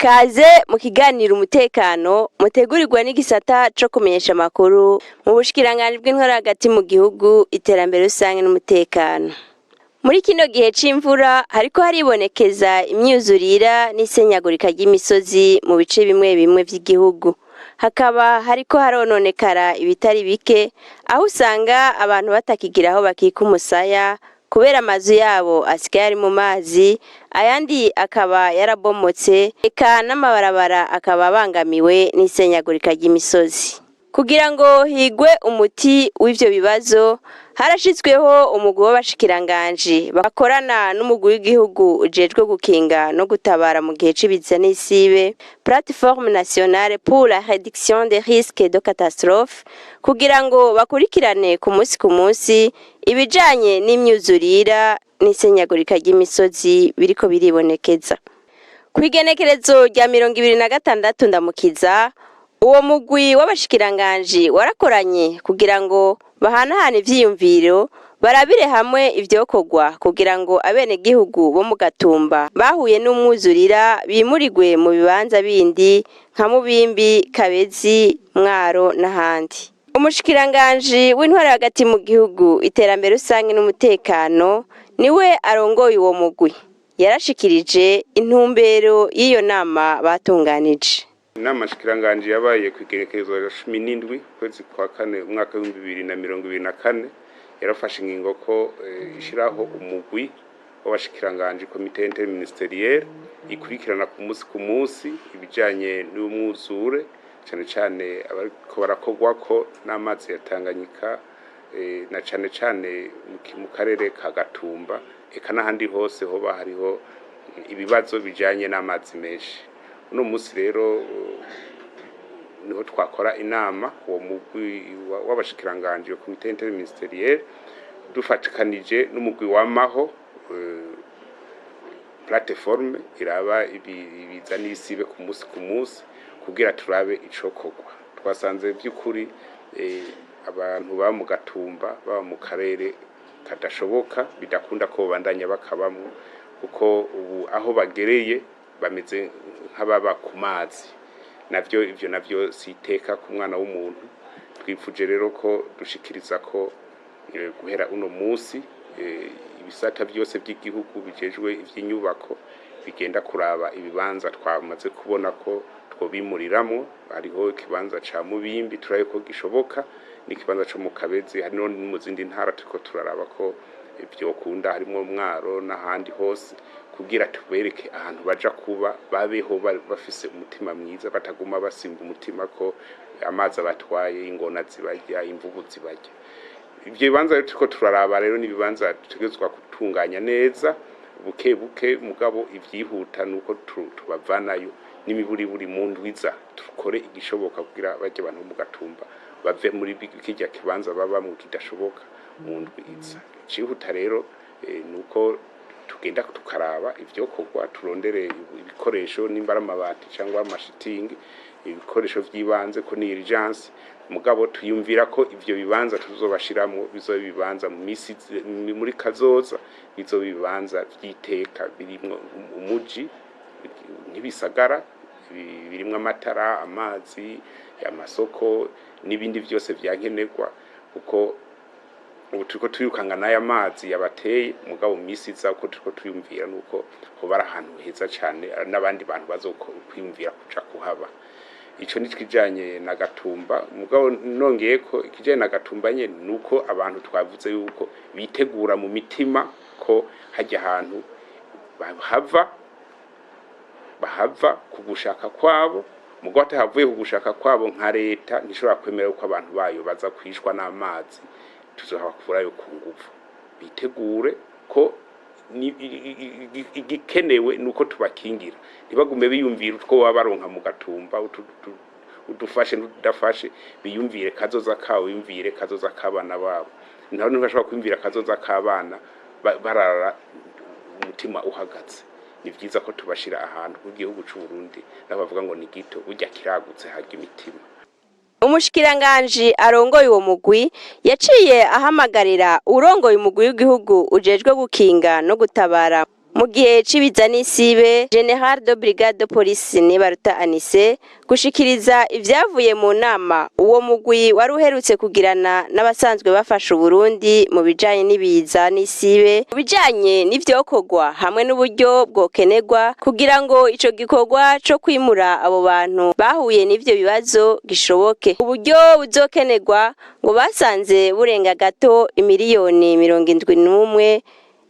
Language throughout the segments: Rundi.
Kaze mu kiganiro umutekano mutegurirwa n'igisata co kumenyesha amakuru mu bushikiranganji bw'intwaro hagati mu gihugu, iterambere rusange n'umutekano. Muri kino gihe c'imvura hariko haribonekeza imyuzurira n'isenyagurika ry'imisozi mu bice bimwe bimwe vy'igihugu. Hakaba hariko harononekara ibitari bike, aho usanga abantu batakigira aho bakika umusaya kubera amazu yabo asigaye ari mu mazi, ayandi akaba yarabomotse, eka n'amabarabara akaba abangamiwe n'isenyagurika ry'imisozi. Kugira ngo higwe umuti w'ivyo bibazo, harashizweho umugwi w'abashikiranganji bakorana n'umugwi w'igihugu ujejwe gukinga no gutabara mu gihe c'ibiza n'isibe, Plateforme nationale pour la réduction des risques de catastrophe, kugira ngo bakurikirane ku munsi ku munsi ibijanye n'imyuzurira n'isenyagurika ry'imisozi biriko biribonekeza. Kw'igenekerezo rya 26 Ndamukiza, uwo mugwi w'abashikiranganji warakoranye kugira ngo bahanahane ivyiyumviro, barabire hamwe ivyokorwa kugira ngo abenegihugu bo mu Gatumba bahuye n'umwuzurira bimurirwe mu bibanza bindi nka Mubimbi, Kabezi, Mwaro n'ahandi. Umushikiranganji w'intwaro hagati mu gihugu, iterambere rusange n'umutekano niwe arongoye uwo mugwi. Yarashikirije intumbero y'iyo nama batunganije. Inama nshikiranganji yabaye ku igenekerezo rya 17 ukwezi kwa kane umwaka w'2024 yarafashe ingingo ko ishiraho umugwi w'abashikiranganji, comité interministériel, ikurikirana ku munsi ku munsi ibijanye n'umwuzure, cane cane abariko barakorwako n'amazi ya Tanganyika, na cane cane mu karere ka Gatumba, eka n'ahandi hose hoba hariho ibibazo bijanye n'amazi menshi. Uno munsi rero niho twakora inama, uwo mugwi w'abashikiranganji wa comité interministériel, dufatikanije n'umugwi wamaho, plateforme iraba ibiza n'isibe ku munsi ku munsi, kugira turabe icokorwa. Twasanze by'ukuri abantu baba mu Gatumba baba mu karere kadashoboka, bidakunda ko babandanya bakabamwo, kuko ubu aho bagereye bameze nk'ababa ku mazi. Navyo ivyo navyo si iteka ku mwana w'umuntu. Twifuje rero ko dushikiriza ko guhera uno munsi ibisata byose by'igihugu bijejwe ivy'inyubako bigenda kuraba ibibanza twamaze kubona ko twobimuriramwo. Hariho ikibanza ca Mubimbi, turabe ko gishoboka, n'ikibanza co mu Kabezi, hari no mu zindi ntara turiko turaraba ko vyokunda, harimwo Mwaro n'ahandi hose, kugira tubereke ahantu baja kuba, babeho bafise umutima mwiza, bataguma basimba umutima ko amazi abatwaye, ingona zibarya, imvubu zibarya. Ivyo bibanza rero turiko turaraba rero ni ibibanza dutegerezwa gutunganya neza buke buke, mugabo ivyihuta nuko tubavanayo n'imiburiburi mu ndwiza, dukore igishoboka kugira barya abantu bo mu Gatumba bave muri kirya kibanza babamwo kidashoboka mu ndwi iza. Icihuta rero nuko tugenda tukaraba ivyokorwa, turondere ibikoresho, nimba ari amabati cyangwa amashitingi, ibikoresho vy'ibanze, ko ni urgence. Mugabo tuyumvira ko ivyo bibanza tuzobashiramwo bizoba ibibanza mu misi muri kazoza, bizoba ibibanza vy'iteka, birimwo umuji nk'ibisagara, birimwo amatara, amazi, amasoko n'ibindi vyose vyankenerwa, kuko ubu turiko turikanga n'aya mazi yabateye. Mugabo mu misi iza, uko turiko turiyumvira nuko hoba ari ahantu heza cane n'abandi bantu bazokwiyumvira kuja kuhaba. Ico ni kijanye na Gatumba. Mugabo nongeye ko ikijanye na Gatumba nyene nuko abantu twavuze yuko bitegura mu mitima ko hajya ahantu bahava ku gushaka kwabo. Mugabo atahavuye ku gushaka kwabo, nka leta ntishobora kwemera yuko abantu bayo baza kwishwa n'amazi. Tuzohabakurayo ku nguvu. Bitegure ko igikenewe nuko tubakingira, ntibagume biyumvira utwo baba baronka mu Gatumba, udufashe n'udafashe. Biyumvire kazoza kabo, biyumvire kazoza k'abana babo. Naho ntibashobora kwiyumvira kazoza k'abana barara umutima uhagaze. Ni vyiza ko tubashira ahantu ku gihugu c'u Burundi, naho bavuga ngo ni gito, burya kiragutse, harya imitima. Umushikiranganji arongoye uwo mugwi yaciye ahamagarira urongoye umugwi w'igihugu ujejwe gukinga no gutabara Mu gihe c'ibiza n'isibe, Général de Brigade de Police Nibaruta Anise gushikiriza ivyavuye mu nama uwo mugwi wari uherutse kugirana n'abasanzwe bafasha Uburundi mu bijanye n'ibiza n'isibe, mu bijanye n'ivyokorwa hamwe n'uburyo bwokenerwa kugira ngo ico gikorwa co kwimura abo bantu bahuye n'ivyo bibazo gishoboke. Uburyo buzokenerwa ngo basanze burenga gato imiliyoni 71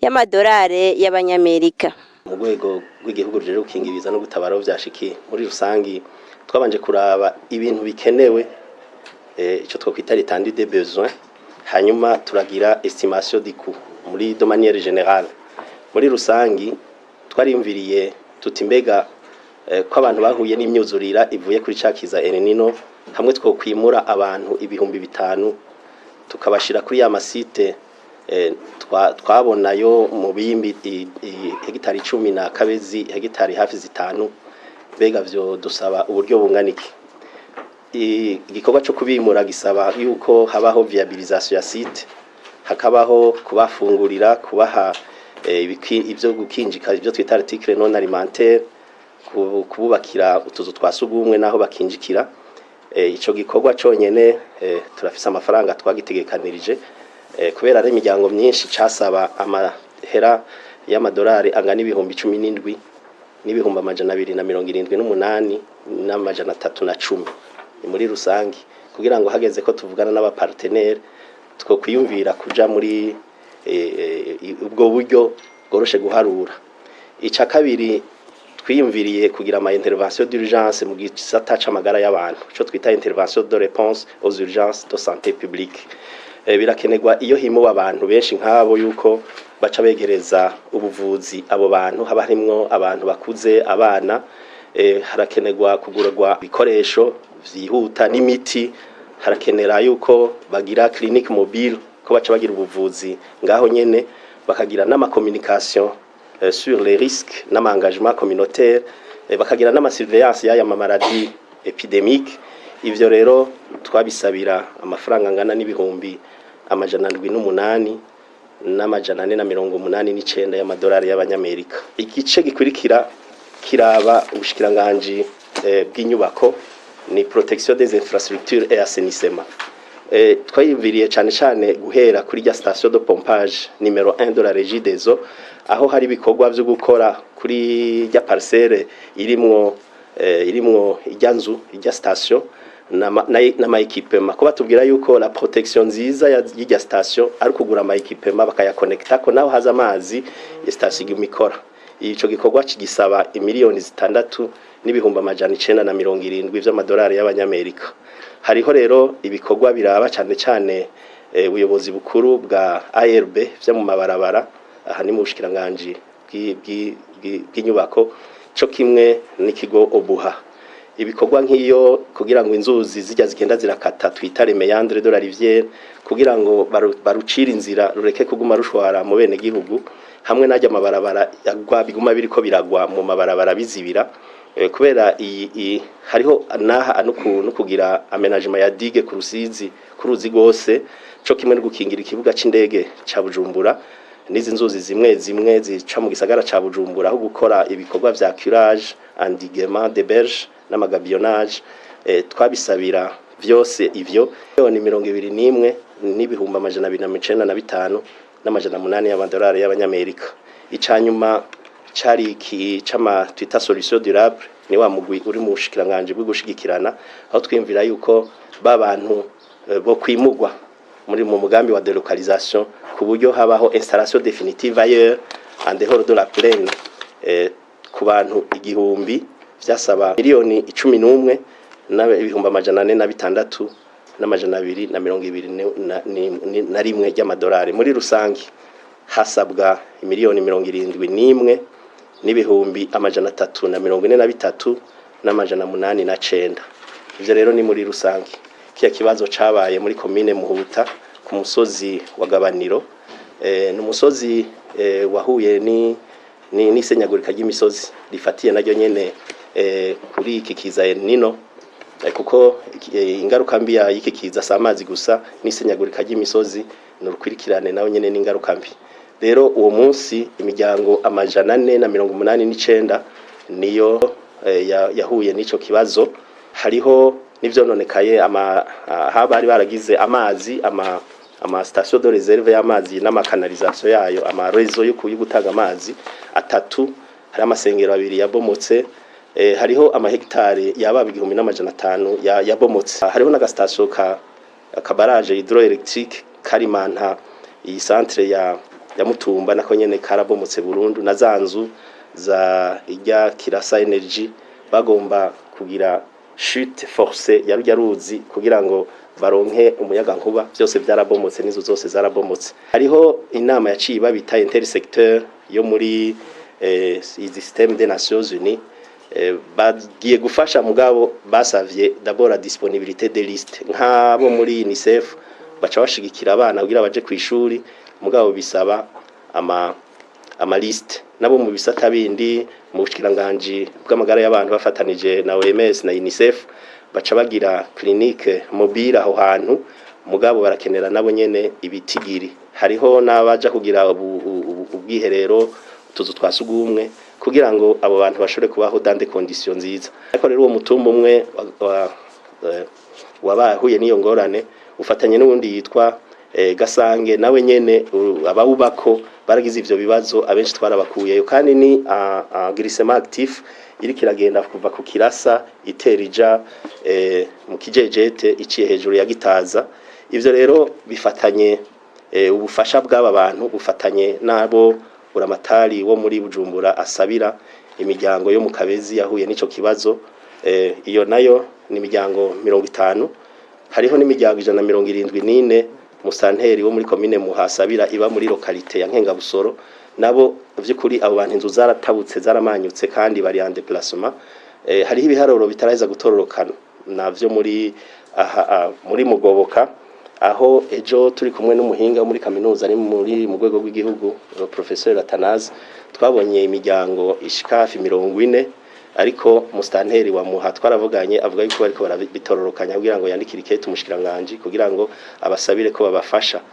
y'amadolari y'abanyamerika. Mu rwego rw'igihugu rujejwe gukinga ibiza no gutabara aho vyashikiye muri rusangi, twabanje kuraba ibintu bikenewe, ico twokwita l'étendue des besoins, hanyuma turagira estimation du coût muri de manière générale. Muri rusangi twariyumviriye tuti: mbega ko abantu bahuye n'imyuzurira ivuye kuri ca kiza El Nino, hamwe twokwimura abantu 5000 tukabashira kuri ya ma sites twabonayo mu bimbi, hegitari 10 na Kabezi hegitari hafi 5, mbega vyo dusaba uburyo bungana iki? Igikorwa cyo kubimura gisaba yuko habaho viabilisation ya site, hakabaho kubafungurira, kubaha ibyo gukinjika, ibyo twita article non alimentaire, kububakira utuzu twa sugumwe naho bakinjikira. Ico gikorwa conyene turafise amafaranga twagitegekanirije, kubera ari imiryango myinshi, casaba amahera y'amadolari angana 17,278,310. Ni muri rusangi kugira ngo hageze ko tuvugana n'aba partenaires, two kwiyumvira kuja muri ubwo buryo bworoshe guharura. Ica kabiri, twiyumviriye kugira ama intervention d'urgence mu gisata c'amagara y'abantu, ico twita intervention de réponse aux urgences de santé publique. Birakenerwa iyo himuwe abantu benshi nk'abo yuko baca begereza ubuvuzi abo bantu, haba harimwo abantu bakuze, abana. Harakenerwa kugurwa ibikoresho vyihuta n'imiti, harakenera yuko bagira clinique mobile, ko baca bagira ubuvuzi ngaho nyene, bakagira n'ama communication sur les risques n'ama engagement communautaire, bakagira n'ama surveillance y'aya ma maladies épidémiques. Ivyo rero twabisabira amafaranga angana n'708,489 y'amadolari y'abanyamerika. Igice gikurikira kiraba ubushikiranganji bw'inyubako, ni protection des infrastructures et assainissement. Twayumviriye cane cane guhera kuri rya station de pompage numéro 1 de la régie des eaux, aho hari ibikorwa vyo gukora kuri rya parcelle irimwo ijya nzu, ijya station n'ama équipement, ko batubwira yuko la protection nziza y'ijya station ari kugura ama équipement bakayakonekta, ko naho haza amazi station iguma ikora. Ico gikorwa kigisaba imiliyoni 6,970,000 vy'amadolari y'abanyamerika. Hariho rero ibikorwa biraba cane cane ubuyobozi bukuru bwa ARB vyo mu mabarabara, aha ni mu bushikiranganji bw'inyubako, co kimwe n'ikigo Obuha. Ibikorwa nk'iyo kugira ngo inzuzi zijya zigenda zirakata, twita les méandres de la rivière, kugira ngo barucire inzira rureke kuguma rushwara mu bene gihugu, hamwe n'ajya amabarabara agwa, biguma biriko biragwa mu mabarabara bizibira. Kubera iyi hariho naha no kugira aménagement ya digue ku Rusizi, ku ruzi rwose, co kimwe no gukingira ikibuga c'indege ca Bujumbura n'izi nzuzi zimwe zimwe zica mu gisagara ca Bujumbura, aho gukora ibikorwa vya curage, endiguement des berges n'ama gabionnage. Twabisabira vyose ivyo ni 21,295,800 y'amadolari y'abanyamerika. Icanyuma cari iki cama twita solution durable, ni wa mugwi uri mu bushikiranganje bwo gushigikirana, aho twiyumvira yuko ba bantu bo kwimugwa muri mu mugambi wa délocalisation, ku buryo habaho installation définitive ailleurs en dehors de la plaine. Ku bantu 1000 vyasaba miliyoni 11,406,221 ry'amadolari. Muri rusangi hasabwa miliyoni 71,343,809. Ivyo rero ni muri rusangi. Kiya kibazo cabaye muri komine Muhuta ku musozi wa Gabaniro, ni umusozi wahuye ni n'isenyagurika ry'imisozi rifatiye naryo nyene kuri iki kiza El Nino, kuko ingaruka mbi y'iki kiza si amazi gusa, n'isenyagurika ry'imisozi ni urukwirikirane, nawe nyene n'ingaruka mbi. Rero uwo munsi imiryango 489 niyo yahuye n'ico kibazo. Hariho n'ivyononekaye ama aho bari baragize amazi, ama station de réserve y'amazi n'ama canalisation yayo, ama réseau yo gutanga amazi atatu. Hari amasengero abiri yabomotse, hariho amahegitari yababa 1500 yabomotse. Hariho n'agastation ka aka barrage hydroélectrique karimanta iyi centre ya Mutumba, nako nyene karabomotse burundu, na za nzu za ijya Kirasa Energy bagomba kugira chute forcée ya rujya ruzi kugira ngo baronke umuyaga nkuba, byose byarabomotse n'inzu zose zarabomotse. Hariho inama yaciye babita intersecteur yo muri izi système des Nations Unies, bagiye gufasha, mugabo basavye d'abord la disponibilité des listes. Nk'abo muri UNICEF baca bashigikira abana kugira baje kw'ishuri, mugabo bisaba ama liste. Nabo mu bisata bindi, mu bushikiranganje bw'amagara y'abantu bafatanije na OMS na UNICEF, baca bagira clinique mobile aho hantu, mugabo barakenera nabo nyene ibitigiri. Hariho n'abaja kugira ubwiherero, utuzu twa sugumwe, kugira ngo abo bantu bashobore kubaho dans des conditions nziza. Ariko rero uwo mutumba umwe wabahuye n'iyo ngorane ufatanye n'uwundi yitwa Gasange, nawe nyene abawubako baragize ivyo bibazo, abenshi twarabakuyeyo. Kandi ni glissement actif iriko iragenda kuva ku Kirasa itera ija mu Kijejete, iciye hejuru ya Gitaza. Ivyo rero bifatanye ubufasha bw'aba bantu bufatanye n'abo buramatari wo muri Bujumbura asabira imiryango yo mu Kabezi yahuye n'ico kibazo. Iyo nayo ni imiryango 50. Hariho n'imiryango 174 musanteri wo muri komine Muhasabira iba muri localité ya Nkengabusoro. Nabo vy'ukuri abo bantu inzu zaratabutse, zaramanyutse, kandi bari en déplacement. Hariho ibiharuro bitaraheza gutororokana navyo muri aha muri Mugoboka, aho ejo turi kumwe n'umuhinga wo muri kaminuza ari muri mu rwego rw'igihugu, professeur Athanase, twabonye imiryango ishika hafi 40. Ariko mustanteri wa Muha twaravuganye, avuga yuko bariko barabitororokanya kugira ngo yandikire ikete umushikiranganje kugira ngo abasabire ko babafasha.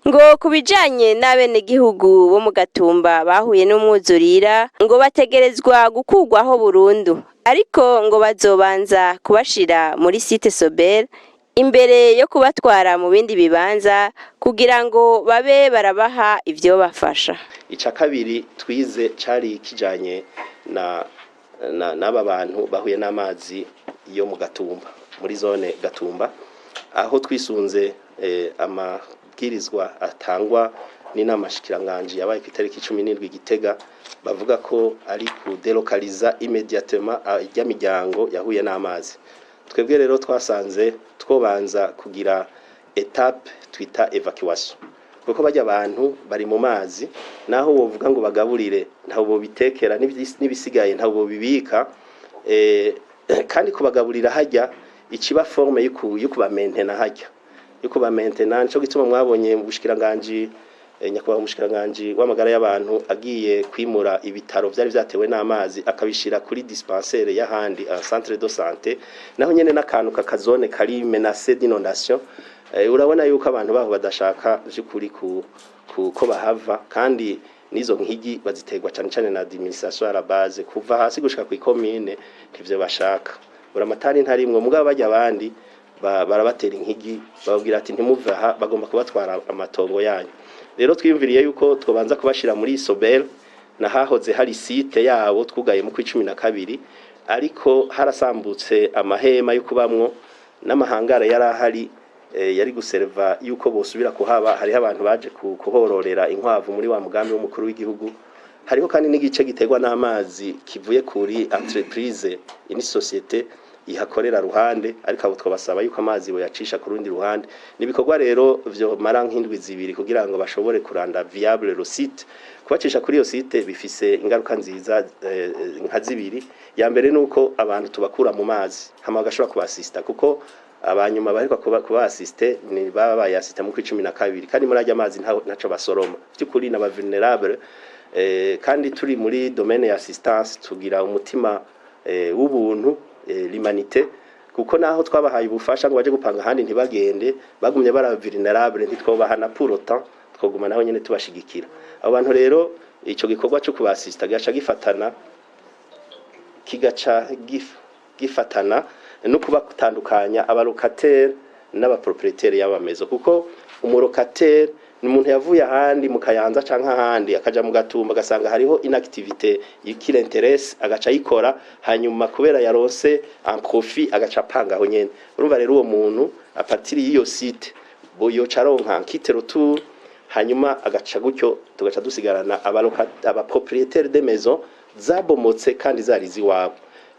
Ngo ku bijanye n'abenegihugu bo mu Gatumba bahuye n'umwuzurira, ngo bategerezwa gukurwaho burundu, ariko ngo bazobanza kubashira muri site Sobel imbere yo kubatwara mu bindi bibanza, kugira ngo babe barabaha ivyo bafasha. Ica kabiri twize cari kijanye na n'aba bantu bahuye n'amazi yo mu Gatumba, muri zone Gatumba, aho twisunze amabwirizwa atangwa n'inama shikiranganji yabaye ku itariki 17 Gitega, bavuga ko ari ku délocaliser immédiatement ijya miryango yahuye n'amazi. Twebwe rero twasanze twobanza kugira étape twita évacuation, kuko bajya abantu bari mu mazi, naho wovuga ngo bagaburire ntaho bobitekera, n'ibisigaye ntaho bobibika, kandi kubagaburira hajya ikiba forme yo kubamentena, hajya yo kubamentena. Nico gituma mwabonye mu bushikiranganje, nyakubahwa umushikiranganje w'amagara y'abantu agiye kwimura ibitaro vyari vyatewe n'amazi, akabishira kuri dispensaire y'ahandi, centre de santé, naho nyene n'akantu kakazone kari menacé d'inondation. Urabona yuko abantu baho badashaka vy'ukuri ku ko bahava, kandi n'izo nkigi baziterwa cane cane na administration à la base, kuva hasi gushika ku ikomine, ntivyo bashaka. Buramatari ntarimwo, mugabo bajya abandi barabatera inkigi, bababwira ati: "Ntimuve aha, bagomba kubatwara amatongo yanyu." Rero twiyumviriye yuko twobanza kubashira muri Sobel, na hahoze hari site yabo twugaye mu kwa 12, ariko harasambutse amahema yo kubamwo n'amahangara yari ahari, yari guserva yuko bosubira kuhaba. Hariho abantu baje kuhororera inkwavu muri wa mugambi w'umukuru w'igihugu. Hariho kandi n'igice giterwa n'amazi kivuye kuri entreprise, ini société ihakorera ruhande, ariko abo twabasaba yuko amazi boyacisha ku rundi ruhande. Ni ibikorwa rero vyo mara nk'indwi 2 kugira ngo bashobore kuranda viable le site. Kubacisha kuri iyo site bifise ingaruka nziza nka zibiri. Ya mbere nuko abantu tubakura mu mazi, hama bagashobora kubasista, kuko abanyuma baheruka kuba assisté ni baba bayasista mu kwa 12, kandi muri ajya amazi ntaco basoroma. By'ukuri n'aba vulnérable, kandi turi muri domaine ya assistance, tugira umutima w'ubuntu, l'humanité, kuko naho twabahaye ubufasha ngo baje gupanga ahandi, ntibagende, bagumye bara vulnérable, ntitwobaha na pour autant Twoguma naho nyene tubashigikira abo bantu. Rero ico gikorwa cyo kubasista gaca gifatana, kigaca gifatana no kubatandukanya abalocataire n'abapropriétaire y'amamezo, kuko umulocataire ni umuntu yavuye ahandi mu Kayanza canke ahandi, akaja mu Gatumba, agasanga hariho une activité qui l'intéresse, agaca ayikora, hanyuma kubera yaronse un profit agaca apanga aho nyene. Urumva rero, uwo muntu à partir y'iyo site bo yoca aronka quitte retour, hanyuma agaca gutyo tugaca dusigarana abapropriétaire des maisons zabomotse kandi zari ziwabo.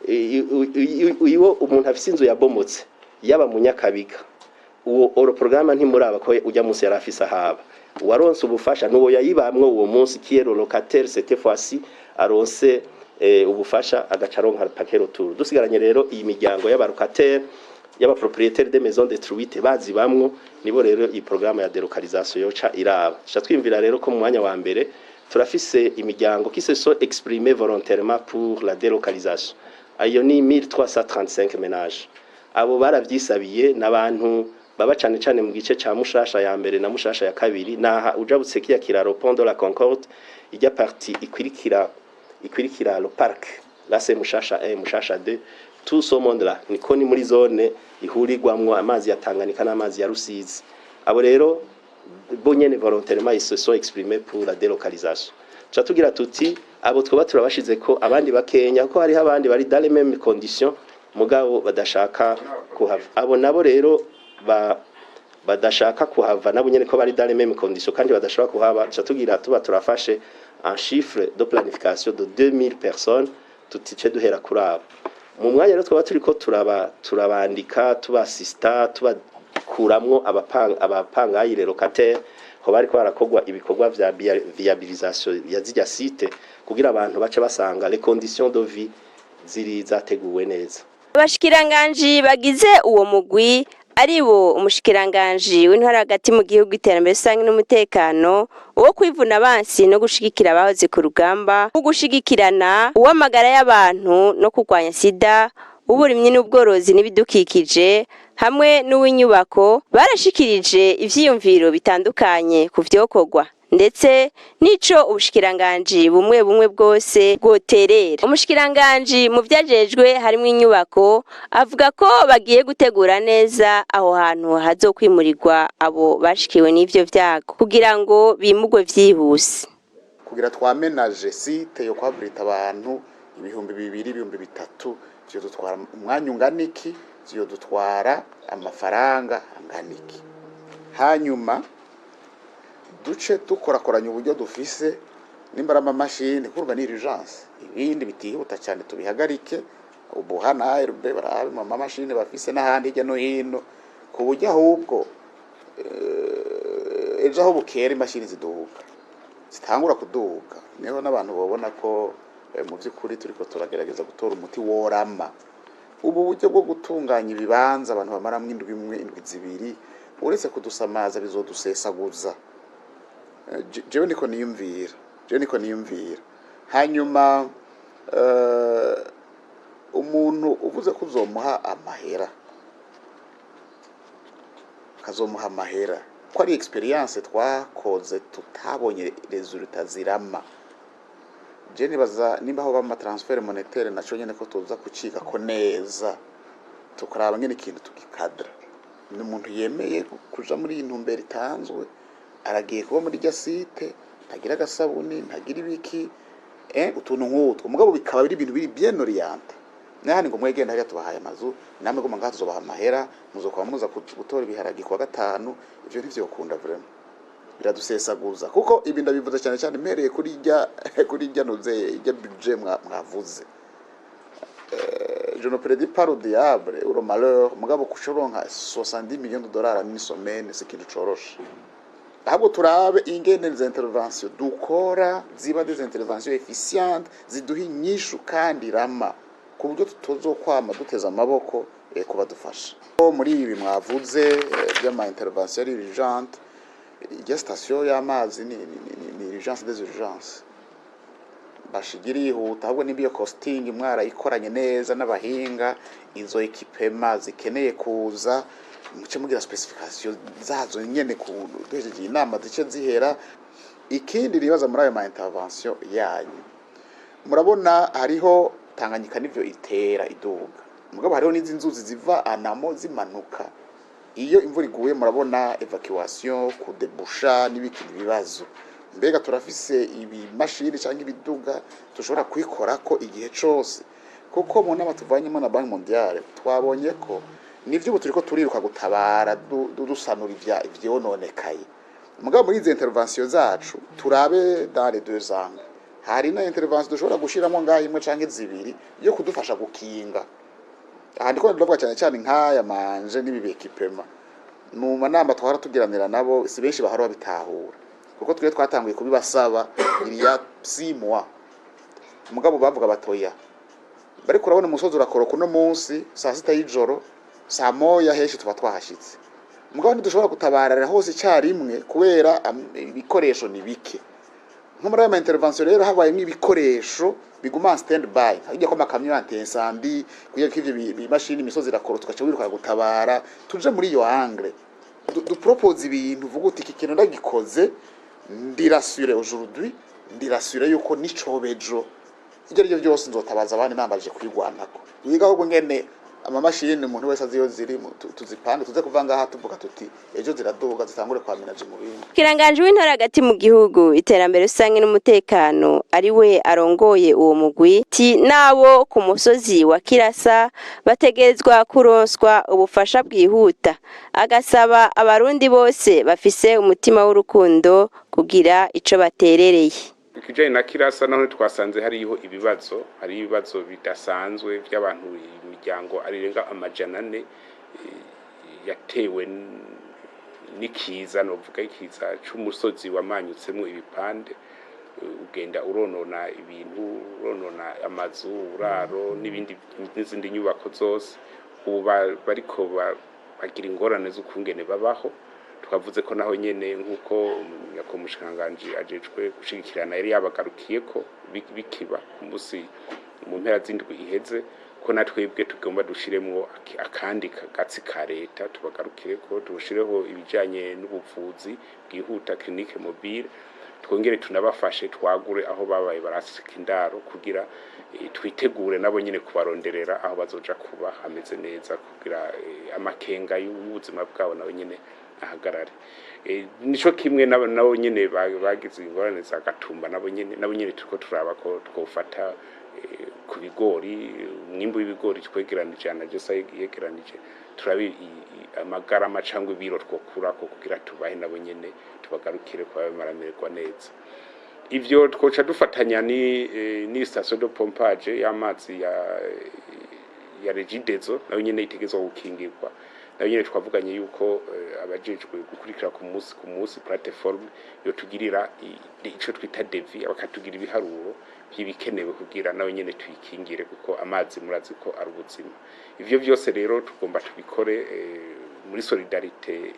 Iyo umuntu afise inzu yabomotse, yaba mu Nyakabiga, uwo oro programme ntimuraba ko ujya munsi yari afise ahaba. Uwaronse ubufasha nuwo yayibamwo uwo munsi, qui est le locataire cette fois-ci aronse ubufasha, agaca aronka paquet retour. Dusigaranye rero iyi miryango y'abalocataire, y'abapropriétaire des maisons détruites bazibamwo, nibo rero iyi programme ya délocalisation yoca iraba. Tuca twimvira rero ko mu mwanya wa mbere turafise imiryango qui se sont exprimés volontairement pour la délocalisation, ayo ni 1335 ménages. Abo baravyisabiye, n'abantu baba cane cane mu gice ca Mushasha ya mbere na Mushasha ya kabiri, naha ujabutse kiya kiraro, pont de la Concorde, ijya partie ikwirikira le parc là, c'est Mushasha 1, Mushasha 2, tout ce monde là niko ni muri zone ihurirwamwo amazi ya Tanganyika n'amazi ya Rusizi. Abo rero bo nyene volontairement ils se sont exprimés pour la délocalisation. Tuca tugira tuti abo twoba turabashize ko abandi bakenya, ko hariho abandi bari dans les mêmes conditions mugabo badashaka kuhava. Abo nabo rero badashaka kuhava, nabo nyene ko bari dans les mêmes conditions kandi badashobora kuhaba, tuca tugira tuba turafashe un chiffre de planification de 2000 personnes, tutice duhera kuri abo. Mu mwanya rero twaba turiko turabandika, tubasista, tubakuramwo abapangayi, les locataires, ho bariko barakorwa ibikorwa vya viabilisation ya zirya site, kugira abantu bace basanga les conditions de vie ziri zateguwe neza. Abashikiranganji bagize uwo mugwi, ari bo umushikiranganji w'intwara hagati mu gihugu, iterambere rusange n'umutekano, uwo kwivuna abansi no gushigikira abahoze ku rugamba, wo gushigikirana, uw'amagara y'abantu no kurwanya sida, uburimyi n'ubworozi n'ibidukikije, hamwe n'uw'inyubako, barashikirije ivyiyumviro bitandukanye ku vyokorwa, ndetse n'ico ubushikiranganji bumwe bumwe bwose bwoterera. Umushikiranganji mu vyajejwe harimwo inyubako avuga ko bagiye gutegura neza aho hantu hazokwimurirwa abo bashikiwe n'ivyo vyago, kugira ngo bimugwe vyihuse. Kugira twamenaje site yo kwabrita abantu 2000, 3000, vyodutwara umwanya ungana iki? Vyodutwara amafaranga angana iki? Hanyuma duce dukorakoranya uburyo dufise, nimba ari amamashini, kurumva ni urgence, ibindi bitihuta cyane tubihagarike. Ubu hana ARB barabe mu mamashini bafise n'ahandi hirya no hino, ku buryo ahubwo ejo aho bukera imashini ziduga, zitangura kuduga, niho n'abantu babona ko mu by'ukuri turiko turagerageza gutora umuti worama. Ubu buryo bwo gutunganya ibibanza abantu bamaramwo indwi imwe, indwi 2, uretse kudusamaza bizodusesaguza. Jewe niko niyumvira, jewe niko niyumvira. Hanyuma umuntu uvuze ko uzomuha amahera, ukazomuha amahera, ko ari expérience twakoze tutabonye résultat zirama. Je nibaza nimba aho bama transfert monétaire, naco nyene ko tuza kuciga ko neza, tukaraba ngene ikintu tugikadra. Ni umuntu yemeye kuja muri iyi ntumbero itanzwe, aragiye kuba muri rya site, ntagira agasabuni, ntagira ibiki, utuntu nk'utwo, mugabo bikaba biri ibintu biri bien orienté. Nahandi ngo mwegenda hariya tubahaye amazu, namwe guma ngaha tuzobaha amahera, muzokwaba muza gutora ibiharagi kuwa gatanu. Ivyo ntivyokunda vraiment, biradusesaguza. Kuko ibi ndabivuze cyane cyane mpereye kuri rya noze ijya budget mwavuze. Je ne prédis pas le diable ou le malheur, mugabo kushoronka 70 millions de dollars en une semaine, c'est ikintu coroshe. Ahubwo turabe ingene les interventions dukora ziba des interventions efficientes, ziduha inyishu kandi rama, ku buryo tutozokwama duteze amaboko kubadufasha. Muri ibi mwavuze by'ama intervention urgente, ijya station y'amazi ni urgence des urgences. Bashigira yihuta ahubwo nimba iyo costing mwarayikoranye neza n'abahinga, izo équipements zikeneye kuza, muce mugira spécification zazo nyene ku duhejeje inama zice zihera. Ikindi nibaza muri ayo ma intervention yanyu, murabona hariho Tanganyika nivyo itera iduga, mugabo hariho n'izi nzuzi ziva anamo zimanuka. Iyo imvura iguye, murabona évacuation, kudebusha n'ibiki, ibibazo. Mbega turafise ibimashini cyangwa ibiduga dushobora kwikorako igihe cose? Kuko mu nama tuvanyemo na Banque mondiale twabonye ko nivyo ubu turiko turiruka gutabara, dusanura ivyononekaye, mugabo muri izi intervention zacu turabe dans les deux angles. Hari na intervention dushobora gushiramo ngaho imwe canke zibiri yo kudufasha gukinga. Aha ndiko ndavuga cyane cyane nk'aya manje n'ibi équipements. Mu manama twahora tugiranira nabo, si benshi bahora babitahura, kuko twe twatanguye kubibasaba il y a 6 mois, mugabo bavuga batoya. Bariko urabona umusozi urakoroka uno munsi saa 6 y'ijoro, saa 1 henshi tuba twahashitse, mugabo ntidushobora gutabararira hose icyarimwe kubera ibikoresho ni bike. Nko muri ayo ma intervention rero habayemo ibikoresho biguma en stand by, hirya ko amakamyo anti-incendie, kugira ko ivyo bimashini, imisozi irakoroka tugaca wiruka gutabara. Tuje muri iyo angle, dupropose ibintu, uvuga uti iki kintu ndagikoze, ndi rassuré aujourd'hui, ndi rassuré yuko nicobejo ibyo ari byo byose nzotabaza abandi nambaje kwigwanako. Wiga ahubwo ngene amamashini umuntu wese azi iyo ziri, tuzipange, tuze kuva ngaha tuvuga tuti ejo ziraduga, zitangure kwaminaje mu bindi. Kiranganje w'intore hagati mu gihugu, iterambere rusange n'umutekano, ari we arongoye uwo mugwi, ti nabo ku musozi wa Kirasa bategerezwa kuronswa ubufasha bwihuta, agasaba abarundi bose bafise umutima w'urukundo kugira ico baterereye. Ikijanye na Kirasa naho twasanze hariho ibibazo, hari ibibazo bidasanzwe by'abantu, imiryango arirenga 400 yatewe n'ikiza, novuga ikiza c'umusozi wamanyutsemwo ibipande, ugenda uronona ibintu, uronona amazu, uburaro n'ibindi n'izindi nyubako zose. Ubu bariko bagira ingorane z'ukungene babaho. Twavuze ko naho nyene nk'uko nyakubahwa ajejwe gushigikirana yari yabagarukiyeko bikiba ku munsi mu mpera z'indwi iheze, ko na twebwe tugomba dushiremwo akandi gatsi ka leta, tubagarukire ko tubushireho ibijanye n'ubuvuzi bwihuta, clinique mobile, twongere tunabafashe twagure aho babaye barasika indaro, kugira twitegure nabo nyene kubaronderera aho bazoja kuba hameze neza, kugira amakenga y'ubuzima bwabo nabo nyene ahagarare. Nico kimwe nabo nyene bagize ingorane za Gatumba, nabo nyene turiko turaba ko twofata ku bigori, umwimbu w'ibigori twegeranije ANAGESSA yegeranije, turabe amagarama cyangwa ibiro twokurako kugira tubahe nabo nyene, tubagarukire kuba baramererwa neza. Ivyo twoca dufatanya ni station de pompage y'amazi ya Regideso, nayo nyene itegerezwa gukingirwa. Nayo nyene twavuganye yuko abajejwe gukurikira ku munsi ku munsi plateforme yo tugirira ico twita devis, bakatugira ibiharuro by'ibikenewe kugira nayo nyene tuyikingire, kuko amazi murazi ko ari ubuzima. Ivyo vyose rero tugomba tubikore muri solidarité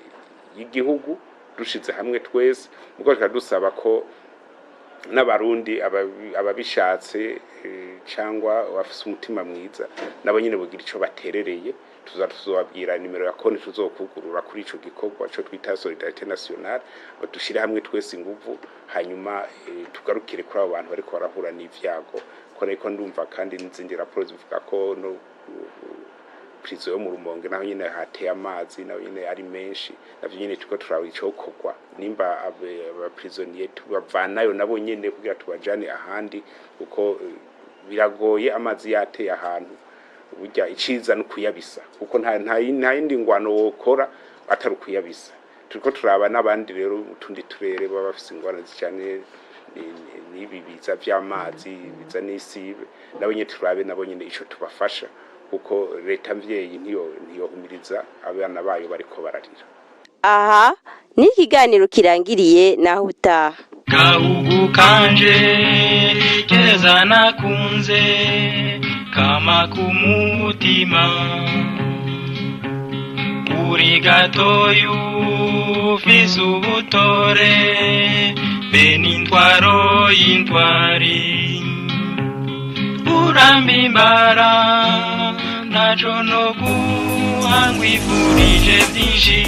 y'igihugu, dushize hamwe twese. Mugo dusaba ko n'abarundi ababishatse cyangwa bafise umutima mwiza nabo nyene bogira ico baterereye. Tuza tuzobabwira nimero ya konti tuzokugurura kuri ico gikorwa co twita solidarité nationale, dushire hamwe twese inguvu, hanyuma tugarukire kuri abo bantu bariko barahura n'ivyago. Ko ariko ndumva kandi n'izindi raporo zivuga ko no prison yo mu Rumonge naho nyene hateye amazi, naho nyene ari menshi. Navyo nyene turiko turaba icokorwa, nimba abaprisonnier tubavanayo nabo nyene kugira tubajane ahandi, kuko biragoye amazi yateye ahantu. Burya iciza no kuyabisa, kuko nta yindi ngwano wokora atari ukuyabisa. Turiko turaba n'abandi rero mu tundi turere baba bafise ingorane zijanye n'ibi biza vy'amazi biza n'isibe, nabo nyene turabe nabo nyene ico tubafasha, kuko leta mvyeyi ntiyohumiriza abana bayo bariko bararira. Aha ni ikiganiro kirangiriye, naho utaha. Gahugu kanje keza nakunze kama kumutima, uri gatoyu ufise ubutore be n'intwaro y'intwari. Birambimbara ntaco no guha, nkwifurije byinshi.